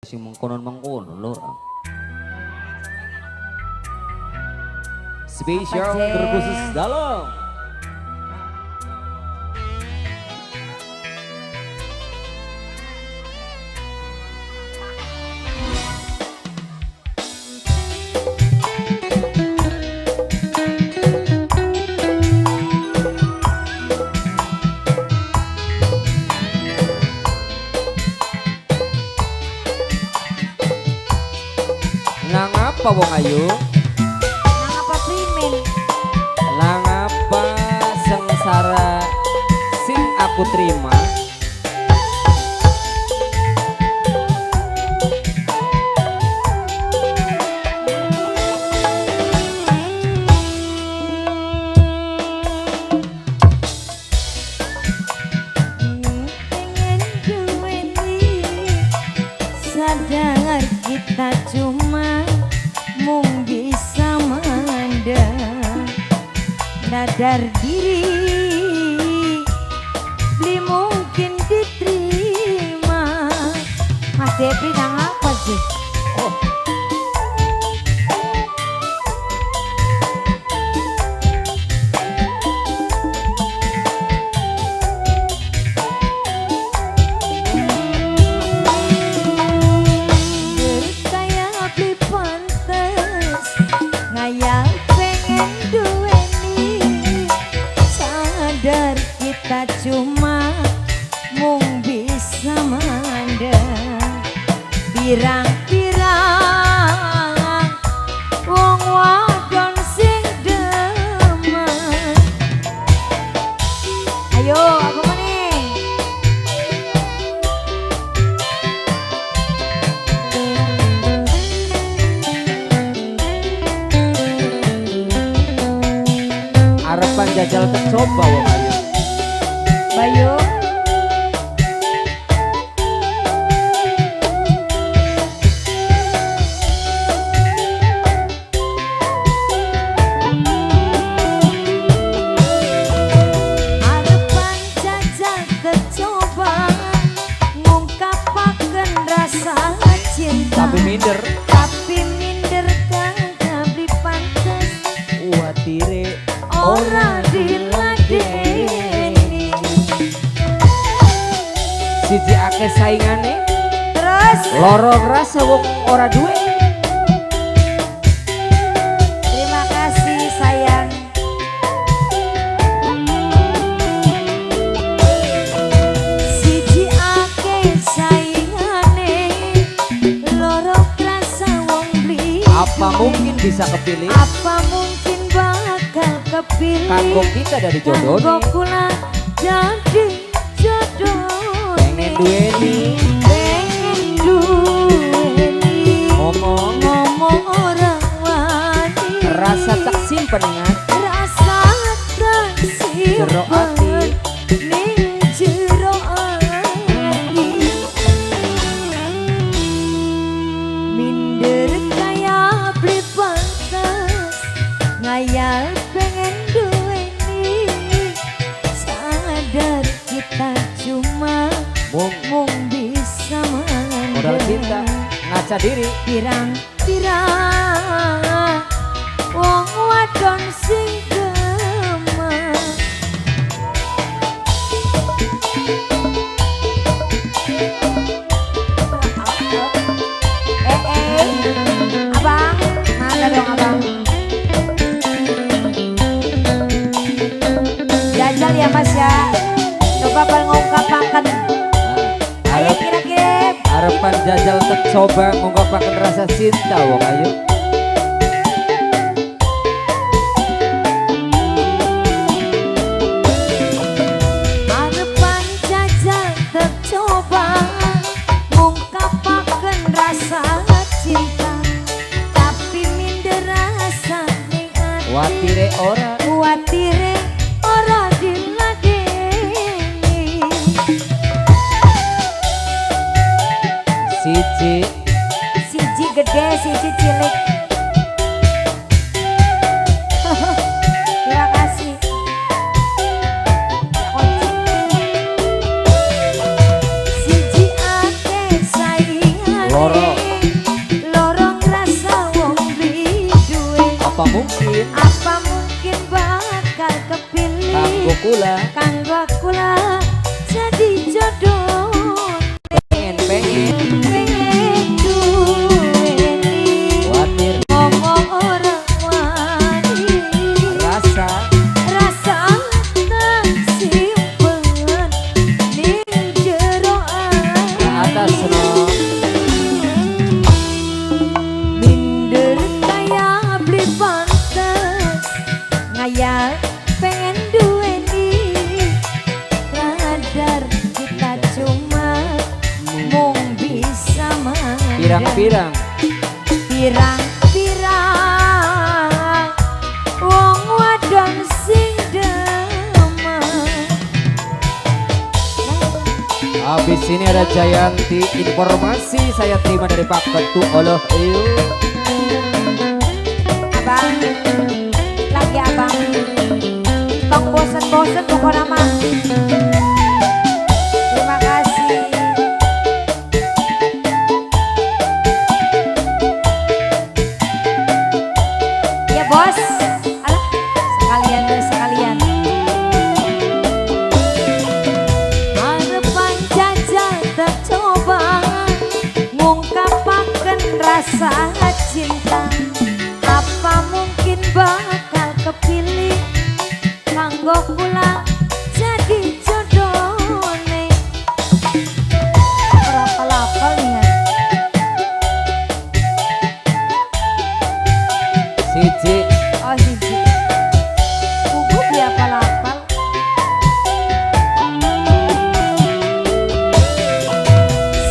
Sing mengkonon-mengkono lho. Spesial terkhusus dalam nang apa wong ayu? Nang apa primen? Nang apa sengsara sing aku terima? Pengen duweni sadar kita cuma mung bisa mandang nadar diri beli mungkin diterima. Mas Debri nang apa sih? Oh. Kita cuma mung bisa mandang pirang-pirang wong wadon sing demen. Ayo apa meneh? Arepan jajal tercoba wong ayu. Bayu arepan jajal tercoba ngungkapaken rasa cinta, tapi minder, tapi minder kagak beli pantes, kuatire ora diladeni. Siji akeh saingane, terus loro ngrasa wong ora duwe. Terima kasih sayang. Siji akeh saingane, loro ngrasa wong beli. Apa mungkin bisa kepilih? Apa mungkin bakal kepilih? Kanggo kita dari jodoh. Kanggo kula jadi jodoh. Pengen duweni, pengen duweni, ngomong ngomong ora wani, rasa tak simpen ingat, rasa tak simpen jero ati, ning jero ati. Minder kaya beli pantes, ngayal pengen duweni, sadar kita cuma mung bisa mandang modal cinta ngaca diri pirang-pirang wong wadon sing demen. Abang, mana dong abang? Jajal ya mas ya, coba pengungkapakan. Ayo kira-kira harapan jajal tercoba mengungkapkan rasa cinta wong ayu. Harapan jajal tercoba mengungkapkan rasa cinta, tapi minder rasa ning ati, kuatire ora, kuatire ora diladeni. Siji siji gede, siji cilik. Terima kasih. Siji akeh saingane, loro kula, kanggo kula jadi jodoh. Pengen pengen, Pengen duweni, kuatir ngomong ora wani, rasa rasa tak simpen ning jero ke atas ati. No. Minder kaya beli pantes, ngayal pengen duweni, sadar kita cuma mung bisa mandang. Pirang-pirang Pirang-pirang wong wadon sing demen. Habis ini ada Jayanti, informasi saya terima dari Pak Ketua Allah. Iyo. Abang, lagi abang, tong bosen-bosen pokoknya mah. Terima kasih. Ya bos, alah, sekalian wes sekalian. Harapan jajal tak coba ngungkapaken rasa cinta, apa mungkin bakal kepilih kanggo kula jadi jodohne. Ora apal-apal nih ya. Siji. Oh, siji. Gugup ya apal-apal.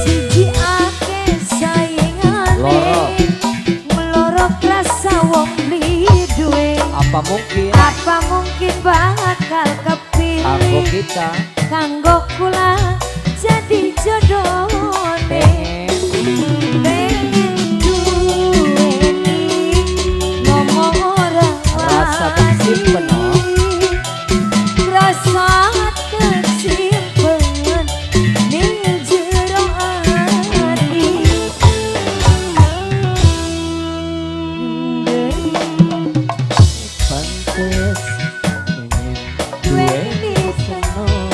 Siji akeh saingane. Loro. Meloro rasa wong beli duwe. Apa mungkin Apa mungkin bakal kanggo kepilih kita kanggo kula jadi jodohne. Pengen Pengen duweni, ngomong ora Rasa tersimpen, no. Rasa tersimpen ning jero ati. Pantes pengen Duweni seneng,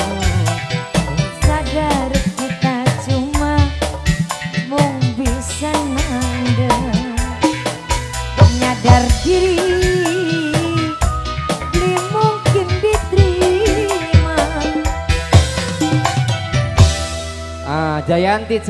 sadar kita cuma mung bisa mandeng, nyadar diri beli mungkin diterima. Ah, Jayanti.